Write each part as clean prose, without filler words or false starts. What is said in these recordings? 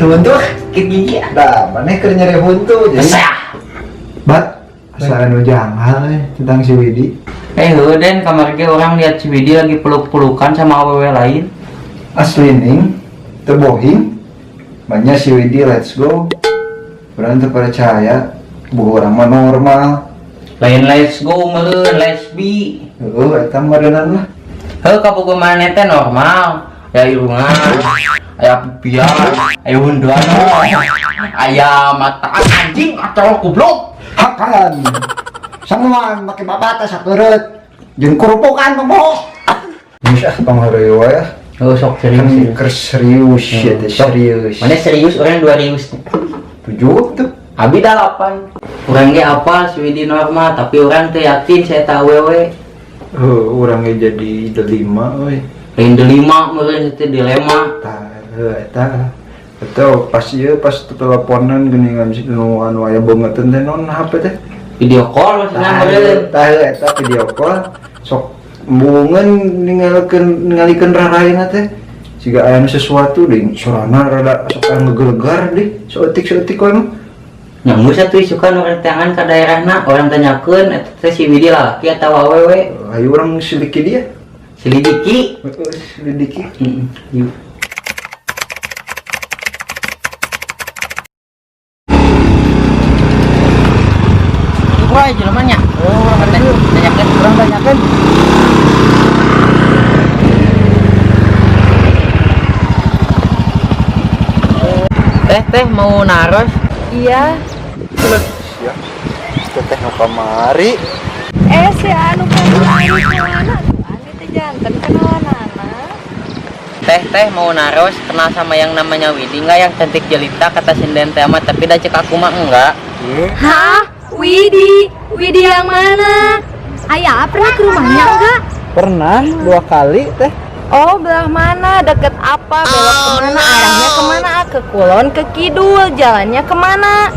Sakit huntu. Sakit gigi ah. Dah, maneh keur nyeri huntu jadi. Sah. Bat, asa anu janggal tentang si Widi. Heuh Den, kamari ge orang lihat si Widi lagi peluk-pelukan sama awewe lain. Asli ning, teu bohing. Banyak si Widi let's go. Urang teu percaya, buku urang mah normal. Lain let's go meureun, let's be. Heuh, eta meureunnan lah. Heuh, kabogoh maneh teh normal. Aya irungan, aya pipian, aya hunduan, aya mataan anjing atau goblok. Hakan. Sanguan make babata sakeureut. Jeung kurupukan bobo. Geus ah tong heureuy wae ah. Oh, sok serius. Kan Serius. keur serius ya teh serius. Mana serius orang 2 rius. 7 tuh. Abi 8. Urang ge apa si Widi normal, tapi urang teu yakin saya tahu awewe. Heuh, urang ge jadi delima euy. Lain delima meureun teh dilema. Tah, heuh eta. Eta pas ieu pas teleponan geuningan si nu anu aya beungeutkeun teh non HP teh. Video call maksudna meureun. Tah eta video call sok embungeun ningalikeun ningalikeun raraina teh. Siga aya nu sesuatu deui sorana rada sok aya ngegelegar deui, saeutik-saeutik we mah. Nyambu satu isukan urang tangan ka daerahna, urang tanyakeun eta teh si Widi lalaki atawa awewe. Ayo urang siliki dia. Selidiki. Heeh, selidiki. Heeh. Yuk. Wah, jelemanya. Oh, tanyakeun. Urang tanyakeun. Teh, teh mau naros. Iya. Ya. Teteh nu kamari. Si anu kamari kemana? Anu teh janten kenalanana. Teh, teh mau naros kenal sama yang namanya Widi enggak yang cantik jelita kata sinden teh mah, tapi dah cek aku mah enggak. Hah? Widi? Widi yang mana? Ayah pernah ke rumahnya enggak? Pernah 2 kali teh. Oh, belah mana? Deket apa? Belok kemana? Arahnya kemana? Ke kulon, ke kidul, jalannya kemana?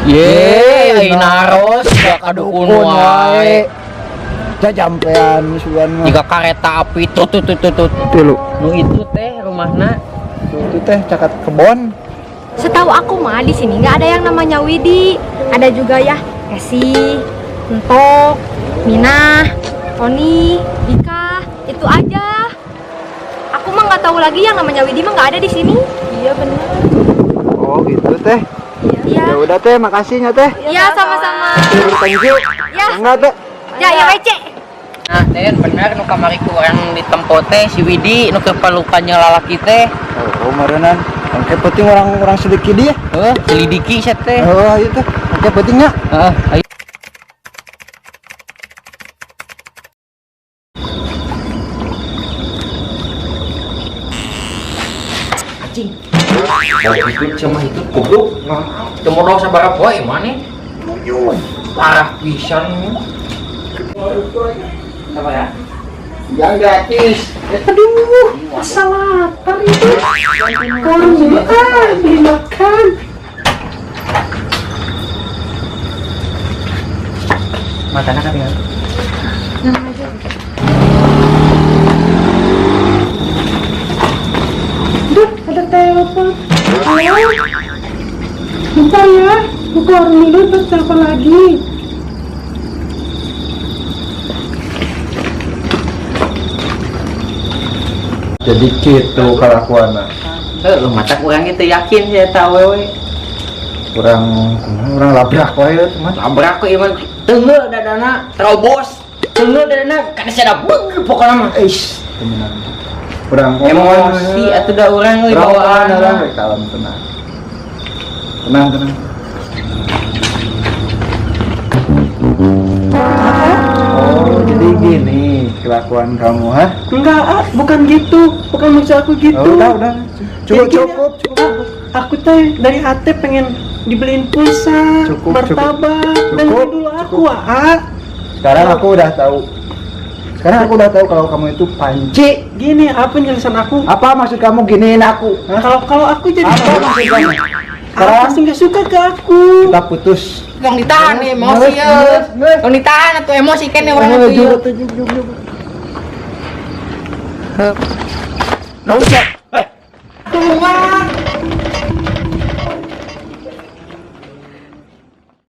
Ye, ai naros gak kadukun wae. Jajampean sugan mah. Jika kereta api tut tut tut tut. Tilu. Nu itu teh rumahna. Itu teh cakat kebon. Setahu aku mah di sini nggak ada yang namanya Widi. Ada juga ya Esi, Entok, Minah, Tony, Dika, itu aja. Aku mah nggak tahu lagi yang namanya Widi mah nggak ada di sini. Iya benar. Oh gitu teh. Iya. Ya udah teh, makasih nya teh. Iya sama-sama. Thank you. Ya. Enggak teh. Ya ya WC. Nah, Den, bener nu kamari ku urang di tempo teh si Widi nu keur pelukannya lalaki teh. Oh, meureunan. Engke penting orang-orang sedikit dia. Heuh, selidiki sia teh. Oh, ayo teh. Engke pentingnya. Heeh, ayo. Anjing. Oh, itu cuma itu goblok. Teu modal sabaraha poe maneh. Parah pisan. Apa ya? Yang gratis. Aduh, masa lapar itu. Kamu ah, beli makan. Matana kan ya? Duh, ada telepon. Halo? Bentar ya, buka warung dulu terus telepon lagi. Jadi gitu kelakuanna. Heuh, mata urang itu yakin saya tahu wewe. Kurang kurang labrak wae teman. Labrak ku iman teunggeul dadana terobos. Teunggeul dadana kana sada beug pokona mah. Eish, temenan. Kurang Emosi atuh da urang euy bawaan bawaan. lah, kalem tenang. Tenang, tenang. Oh, jadi gini kelakuan kamu, ha? Enggak, ah, bukan gitu. Bukan maksud aku gitu. Oh, udah, udah. Cukup, Jadi gini, cukup, cukup. Aku teh dari AT pengen dibeliin pulsa, Cukup, martabak, cukup. dan Cukup, dulu aku, cukup. ah. Sekarang aku udah tahu. Sekarang aku udah tahu kalau kamu itu panci. Gini, apa penjelasan aku? Apa maksud kamu giniin aku? Hah? Kalau kalau aku jadi Apa maksud kamu? Sekarang pasti nggak suka ke aku. Kita putus. Tong ditahan nih, emosi ya. Tong ditahan atau emosi kan orang itu. Nggak usah.